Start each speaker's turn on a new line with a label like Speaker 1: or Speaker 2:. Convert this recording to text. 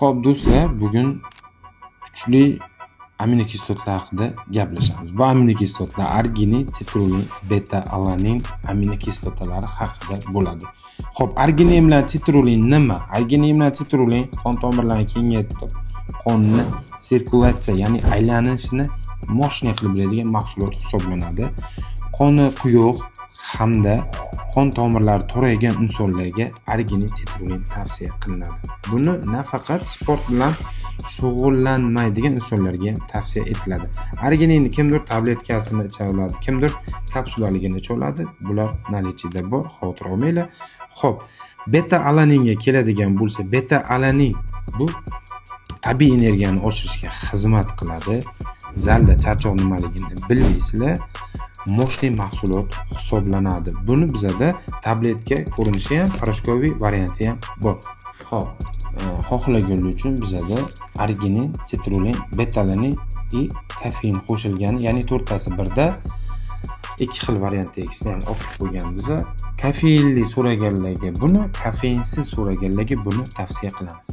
Speaker 1: Xo'p, do'stlar, bugun kuchli aminokislotlar haqida gaplashamiz. Bu aminokislotlar arginin, sitrulin, beta alanin aminokislotalari haqida bo'ladi. Xo'p, arginin bilan sitrulin nima? Arginin bilan sitrulin qon tomirlarini kengaytirib, qonni sirkulyatsiya, ya'ni aylanishini мощный qilib beradigan mahsulot hisoblanadi. Qoni quyuq hamda qon tomirlari toraygan insonlarga arginin, sitrulin tavsiya qilinadi. Buni nafaqat sport bilan shug'ullanmaydigan insonlarga ham tavsiya etiladi. Argininni kimdir tabletkasini icha oladi, kimdir kapsulaligini icha oladi. Bular наличие da bor, xavotir olmanglar. Xo'p, beta alaninga keladigan bo'lsa, beta alanin bu tabiiy energiyani oshirishga xizmat qiladi. Zalda charchoq nimaligini bilmaysizlar. Мощный mahsulot hisoblanadi. Buni bizada tabletka ko'rinishi ham, порошковый varianti ham bor. Xo'p, xohlaganlar uchun bizada arginin, sitrulin, betalanin и kofein qo'shilgan, ya'ni to'rttasi birda, ikki xil variantda, ikkisini ham olib qo'ygan biza. Kofeinli so'raganlarga buni, kofeinsiz so'raganlarga buni tavsiya qilamiz.